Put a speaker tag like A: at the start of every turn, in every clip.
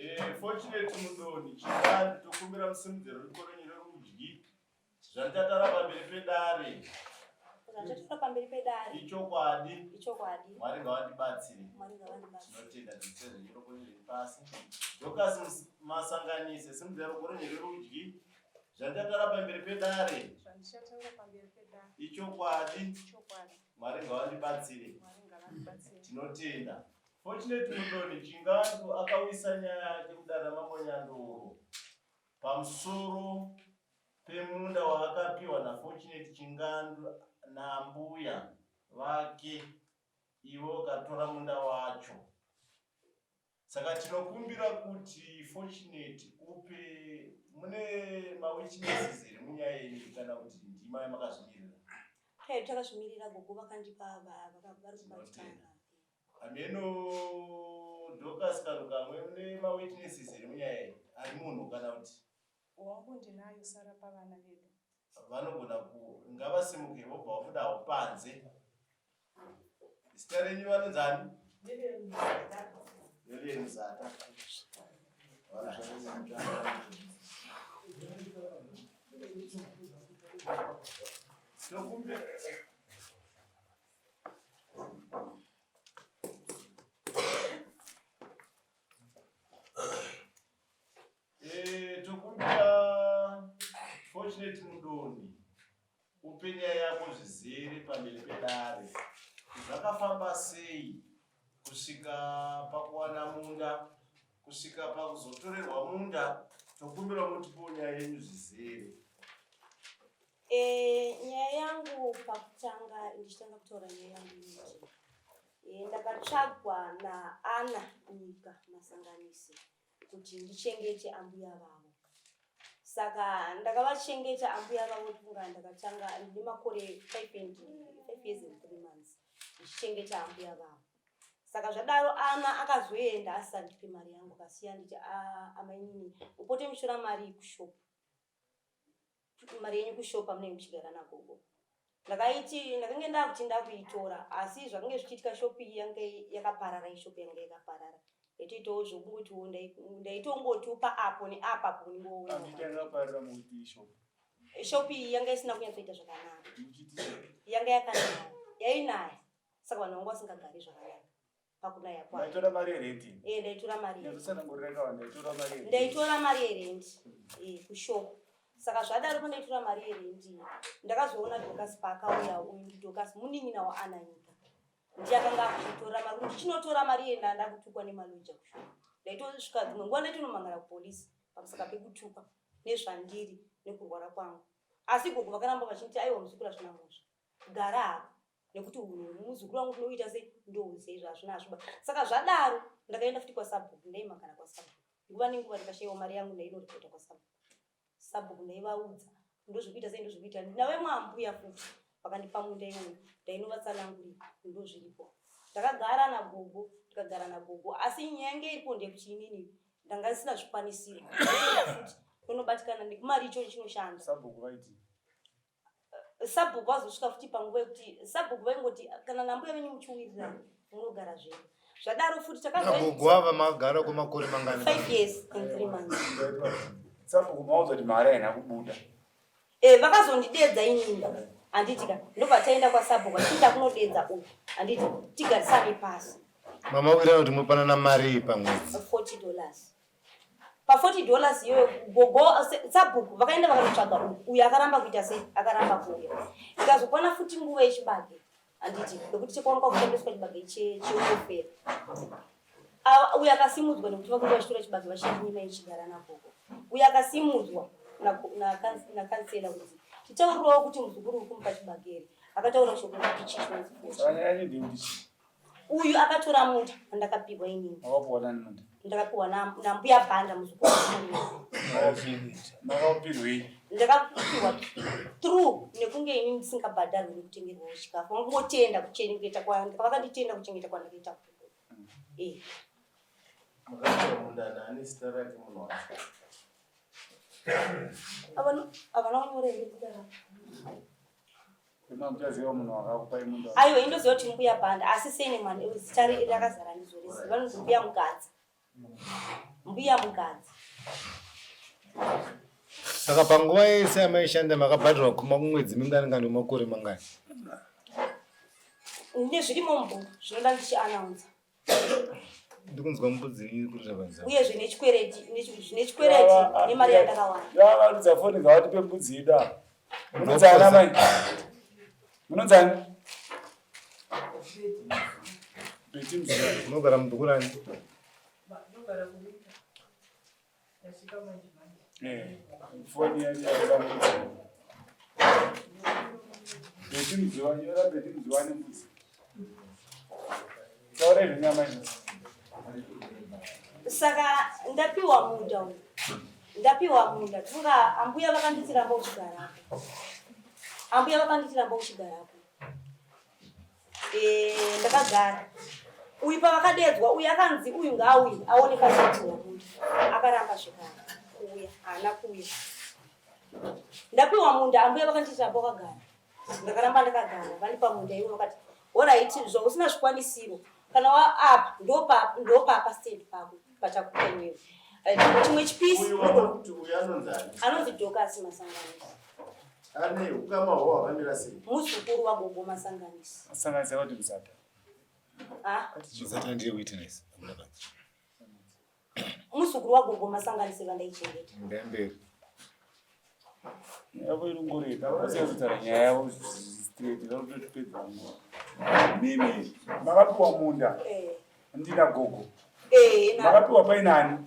A: Eh, Fortunate Mudoni, Chingani, tokumbira musimudzero ruoko renyu rerudyi. Zvandichatara pamberi pedare.
B: Zvandichatara pamberi pedare.
A: Ichokwadi.
B: Ichokwadi.
A: Mwari ngavandibatsire.
B: Mwari ngavandibatsire.
A: Tinotenda tise zvenyu ruoko renyu riri pasi. Dorcas Masanganise, simudzira ruoko renyu rerudyi. Zvandichatara pamberi pedare.
C: Zvandichatara pamberi pedare.
A: Ichokwadi.
C: Ichokwadi.
A: Mwari ngavandibatsire.
C: Mwari ngavandibatsire.
A: Tinotenda. Fortunate Mudoni Chingandu akawisa nyaya yake kudare raMambo Nyandoro pamusoro pemunda waakapiwa naFortunate Chingandu naambuya vake ivo vakatora munda wacho. Saka tinokumbira kuti Fortunate upe mune mawitnesses here munyaya yenyu kana kuti ndima yamakazvimirira?
B: Hey, takazvimirira gogo vakandipa vari kubatikana.
A: Hameno Dorcas Karukamwe mune mawitnesses here munyaya iyi ari munhu kana kuti
C: Wangu ndinayo sara pavana vedu.
A: Vanogona ku ngavasimuke vobva vabudawo panze. Zita renyu vanonzani? Lilian Muzata. Tokumbira Eh, tokumbira Fortunate Mudoni upe nyaya yako zvizere pamberi pedare. Zvakafamba sei kusvika pakuwana munda, kusvika pakuzotorerwa munda? Tokumbira mutipewo nyaya yenyu zvizere.
B: Eh, nyaya yangu pakutanga ndichitanga kutaura nyaya yangu inoti eh, ndakatsvagwa naana nyika masanganisi kuti ndichengete ambuya vavo saka ndakavachengeta ambuya vavo kunga ndakatanga ndine makore 5 and 5 years and 3 months ndichichengeta ambuya vavo saka zvadaro ana akazoenda asisandipe mari yangu akasiya nditi ah, amainini upote muchitora mari kushop mari yenyu kushop amunenge muchigara nagogo ndakaiti ndakange ndakuti ndakuitora asi zvakange zvichiitika shop iyi yange yakaparara ishop yange yakaparara ndaitoitawo zvokungotiwo ndaitongotiwo paapo neapa apo
D: uningooakaparara mukuti ishop
B: shop iyi yanga isina kunyatsoita zvakanaka yanga yakanaya yainaya saka vanhu vanga vasingagari zvakanaka pakunaya kwayo.
D: Ndaitora mari yerenti.
B: Eh, ndaitora mari.
D: Ndazotsanangurira kawa ndaitora mari yerenti.
B: Ndaitora mari yerenti. Eh, kushop. Saka zvadaro pandaitora mari yerenti ndakazoona Dorcas paakauya uyu ndiDorcas munin'ina waAna Nyika. Ndiye akanga akuchitora mari kuti ndichinotora mari iye ndanga ndakutukwa nemaloja kushop. Ndaitosvika dzimwe nguva ndaitonomangara kupolisi pamusaka pekutukwa nezvandiri nekurwara kwangu. Asi gogo vakaramba vachinditi aiwa muzukuru hazvina mhosva. Gara hako. Nekuti hunhu muzukuru wangu tinoita sei ndohuziva izvo hazvina hazviba saka zvadaro ndakaenda futi kwasabhuku ndaimangana kwasabhuku nguva nenguva ndikashaiwa mari yangu ndainoripota kwasabhuku sabhuku ndaivaudza ndozvekuita sei ndozvekuita nave mwambuya futi vakandipa munda iwoyo ndainovatsanangurira ndozviripo ndakagara nagogo ndikagara nagogo asi nyaya yange iripo ndeyekuti inini ndanga ndisina zvikwanisiro futi ndonobatikana nekumari ichocho chinoshanda
D: sabhuku vaiti
B: Sabhuku vazosvika futi panguva yekuti sabhuku vaingoti kana nambuya venyu muchiwirirana munogara zvenyu. Zvadaro futi
E: takagogo ava magara kwemakore mangani?
B: 5 years and 3 months.
D: Sabhuku maudza kuti mari haina kubuda.
B: Eh, vakazondidedza inini handiti ka ndobva taenda kwasabhuku achiinda kunodedza uyu handiti tigarisane pasi.
E: Mama wirirana kuti mopanana mari pamwedzi?
B: 40 dollars. Pa 40 dollars iyoyo gogo sabhuku vakaenda vakanotsvaga uyu uyu akaramba kuita sei akaramba kuuya ikazokwana futi nguva yechibage handiti nekuti chekuwanikwa kutambiswa chibage cheukofera uyu akasimudzwa nekuti vakunge vachitora chibage vachinyima ichigara nagogo uyu akasimudzwa nakansela kuti titaurirewo kuti muzukuru uri kumupa chibage here akataura shoko rekuti chii chinonzi uyu akatora munda wandakapihwa inini
D: Wakapiwa nani munda?
B: Ndakapiwa nambuya Banda muzukuru.
D: Makapirwei?
B: Ndakapiwa through nekunge ini ndisingabhadharwe nekutengerwawo chikafu. Vangotenda kuchengeta kwa vakanditenda kuchengeta kwandakaita. Eh.
A: Makapiwa munda nani zita rake munhu wacho?
B: Avana avana kunyora here zita rake?
D: Aiwa
B: indoziva kuti mbuya Banda asi sene mwana zita rakazara ndizvo rese vanonzi mbuya Mugadza. Mbuya Mugadzi.
E: Saka panguva yese yamaishanda makabhadharwa kuma kumwedzi mingani ngani wemakore mangani?
B: Nezvirimo mubhuku zvinoda ndichianaunza.
E: Ndikunzwa mbudzi iri kurira panze.
B: Uye zvine chikwereti, zvine chikwereti nemari yandakawana.
D: Yavaridza foni ngavatipe mbudzi yedu apa. Munonzani amai? Munonzani? Beti mzee.
E: Unogara mubhuku rani?
D: Eh, foni yacho yaida mbudzi. Beti mziwa, nyora Beti mziwa nembudzi. Taura izvo nyama izvo.
B: Saka ndapiwa munda uyu. Ndapiwa munda. Tunga ambuya vakanditi ramba uchigarapo. Ambuya vakanditi ramba uchigarapo. Eh, ndakagara. Uyu pavakadedzwa uyu akanzi uyu ngaauye aone pachapiwa munda. Akaramba zvekare kuuya, haana kuuya. Ndapiwa munda ambuya vakanditi ramba wakagara. Ndakaramba ndakagara vandipa munda ivo vakati horaiti zvausina zvikwanisiro kana wa apa ndopa ndopapa stand pako pachakupa iwewe. Eh, chimwe chipisi
A: Uyu wamuri uyu anonzi ani?
B: anonzi Dorcas Masanganisi.
A: Ane ukama hwawo hwakamira sei?
B: Muzukuru wagogo Masanganisi.
D: Masanganisi akati muzata.
B: Ah?
E: Muzata ndiye witness.
B: Muzukuru wagogo Masanganisi vandaichengeta.
E: Ndemberi.
D: Yavo iri ngoreka, vasiyazotara nyaya yavo straight, varikutotipedza nguva. Mimi makapiwa munda
B: Eh.
D: ndina gogo.
B: Eh, na.
D: Makapiwa painani?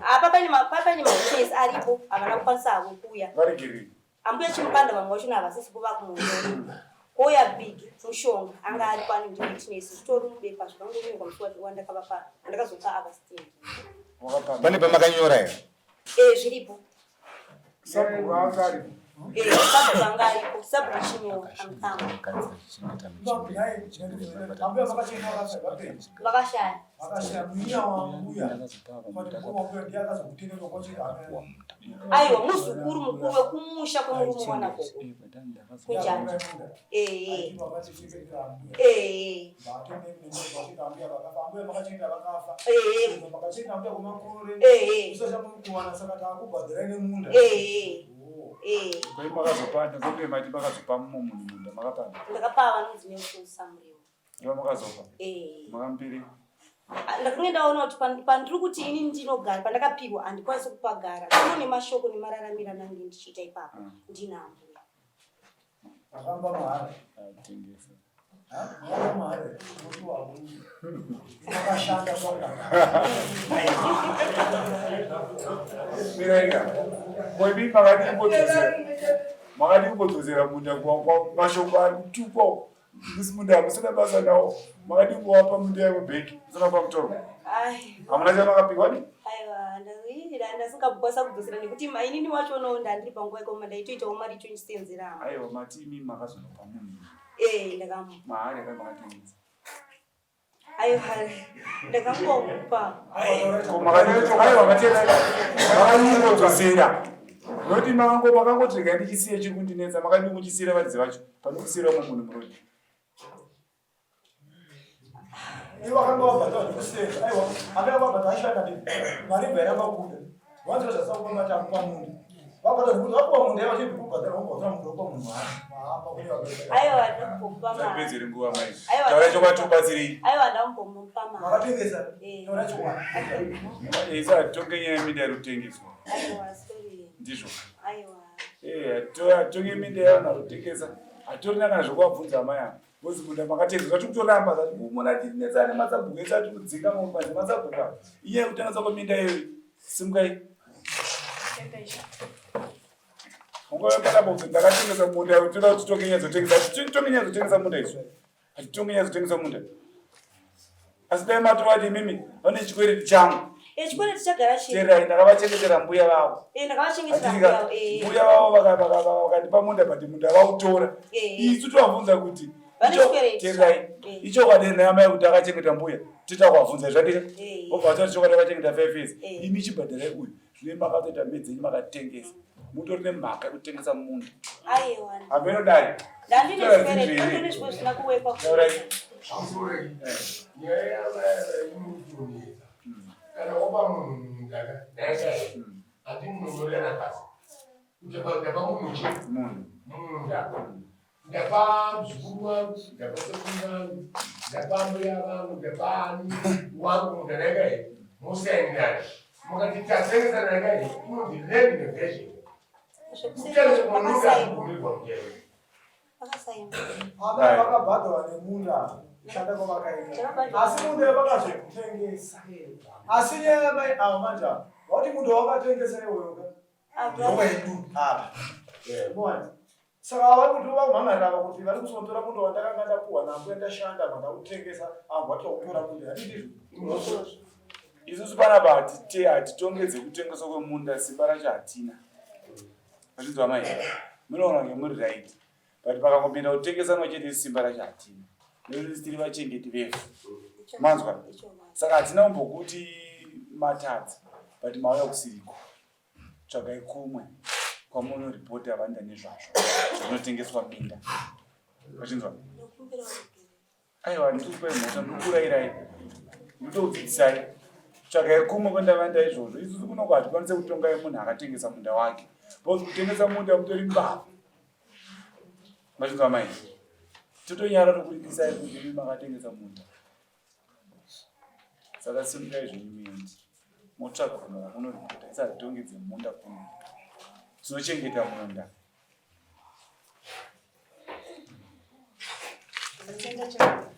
B: Apa paine paine mawitness aripo havana kukwanisa havo kuuya.
D: Varegerei.
B: Ambuya Chimupanda vamwe vachona havasisi kuva kumunda. Kouya Big Mushonga anga ari pano ndi witness zvitori mubepa zvakangonyorwa musi wandakavapa wandakazopa ava stand.
D: Wakapanga.
E: Pane pamakanyora here?
B: Eh, zviripo.
D: Sabhuku anga aripo.
B: Eh, sabhuku anga aripo. Sabhuku Chinyowa amutamba. Vakashaya. Aiwa muzukuru mukuru wekumusha kwemurume wana gogo. Kunjanja. Eh. Eh. Eh. Eh. Eh. Eh.
D: Kwai makazopanda, kwai mati makazopa mumwe munhu munda makapanda.
B: Ndakapa vanonzi Nelson Samuriwo.
D: Ndivo makazopa.
B: Eh.
D: Makamupiri.
B: Ah, ndakange ndaona kuti pandiri kuti ini ndinogara pandakapihwa handikwanisi kupagara. Kuno nemashoko nemararamiro anange ndichiita ipapo. Ndina ambuya.
F: Akamba mahara.
D: Atengesa.
F: Akamba mahara. Muti wavo. Akashanda kwanga.
D: Miraika. Mwemi makadii kumbodzosera. Makadii kumbodzosera munda kwa mashoko ari kutukwa. Musi munda hamusina basa nawo. Makadii kuvapa munda yavo bheki. Musina kupa mutorwa.
B: Ai.
D: Hamuna chamakapihwa ni?
B: Aiwa, ndasingakwanisa kudzosera nekuti mainini wacho unowo ndandiri panguva ikoma ndaitoitawo mari icho ndichisenzera.
D: Aiwa mati imi makazonopa munhu.
B: Eh, ndakamupa.
D: Mahari akanga makatengesa.
B: Aiwa, ndakangomupa.
D: Ko makadii aiwa matenda. Makadii kumbodzosera. Noti makango makangoti regai ndichisiye chiri kundinetsa makadii kuchisiyira varidzi vacho pane kusiyira umwe munhu murodhi.
F: Iwo akanga wabhadhara zvekuseka. Aiwa, akanga wabhadhara ashanda ndi. Mari ibva yaramba kubuda. Wanzwa zvasakupa mati akupa munda. Wabhadhara zvekuti wapuwa munda iwo achibva kubhadhara wobhadhara munda wopa munhu mahara. Mahamba kune wabhadhara.
B: Aiwa, ndakumbomupa mari.
D: Tapedzere nguva mai.
B: Aiwa.
D: Taura chokwadi tikubatsirei.
B: Aiwa, ndakumbomupa mari.
F: Makatengesa.
B: Eh.
F: Taura chokwadi.
D: Isa tonge nyaya yeminda iri kutengeswa.
B: Aiwa, sorry.
D: Ndizvo.
B: Aiwa.
D: Eh, tonge minda yevanhu vari kutengesa. Hatorina kana zvekuvabvunza amai ava. Ngozi munda makatengesa zvati kutoramba zati kumona tinetsa nemasabhuku ese ati kudzinga mombe nemasabhuku ava. Inyaya yekutengesa kweminda iyoyi. Simukai. Ungave panapa kuti ndakatengesa munda toda kuti tonge nyaya dzotengesa. Tonge nyaya dzotengesa munda isu. Hatitonge nyaya dzotengesa munda. Asi dai matovati imimi vane chikwereti changu.
B: Eh, chikwereti chagara chiri.
D: Teerai ndakavachengetera mbuya vavo.
B: Eh, ndakavachengetera
D: Handiti ka-
B: mbuya vavo. Eh.
D: Mbuya vavo vakandipa munda but munda vautora.
B: Eh.
D: Isu tovabvunza kuti
B: Vane chikwereti.
D: teerai
B: Eh.
D: ichokwadi here amai kuti akachengeta mbuya toita kuvabvunza zvandika
B: Eh.
D: vobva vataura chokwadi akachengeta 5 years
B: Eh.
D: imi chibhadharai uyu zvine makatoita medzenyu makatengesa mutori nemhaka yekutengesa munda
B: Aiwa.
D: hameno dare
B: Ndandine
D: Taura
B: chikwereti,
D: zvinhu
B: ndandine zvimwe zvisina kuwekwa.
D: Taurai.
G: Nyaya yamai inotonetsa. Kana wapa munhu munda mundaka ndaenda handi munonyorerana pasi kuti ndapa munhu chi
D: Munhu.
G: Munda ndapa muzukuru wangu, ndapa sekuru vangu, ndapa mbuya vangu, ndapa ani wangu munda ndaenda here musaenderana mukati tatengesa ndaenda here inonzi land neversion kutengesa kwamunda hakubvumirwa mutemo.
B: Vakasainwa.
F: Amai vakabhadharwa nemunda kushanda kwavakaita. Asi munda vakazokutengesa. Asi nyaya yamai ava manje ava, vati munda wakatengesa iwoyo ka. Ndowedu apa. Mona. Saka vari kuti vakumhan'arira ava kuti vari kuzotora munda wandakanga ndapuwa nambuya ndashanda mandakutengesa avo vati vakutora munda. Handiti ndizvo?
D: Isusu panapa hatite hatitongedze kutengeswa kwemunda simba racho hatina. Vachinzwa mai. Munoona kunge muri right. But pakangopinda kutengesanwa chete simba racho hatina. Nekuti tiri vachengeti vevhu. Manzwa? Saka hatina kumbokuti matadza but mauya kusiriko. Tsvagai kumwe kwamunoripota vanoita nezvazvo zvinotengeswa minda. Vachinzwa? Aiwa ndikupai mhosva ndikurayirai nditokudzidzisai. Tsvagai kumwe kwandavaenda izvozvo. Isusu kunoko hatikwanise kutongai munhu akatengesa munda wake. Because kutengesa munda mutori mbavha. Vachinzwa mai? Totonyara tokuripisai kuti imi makatengesa munda. Saka simukai zvenyu muende. Motsvaga kumwe kwamunoripota. Isu hatitongedze munda kuno. Tinochengeta munda.
C: Ndatenda chaizvo.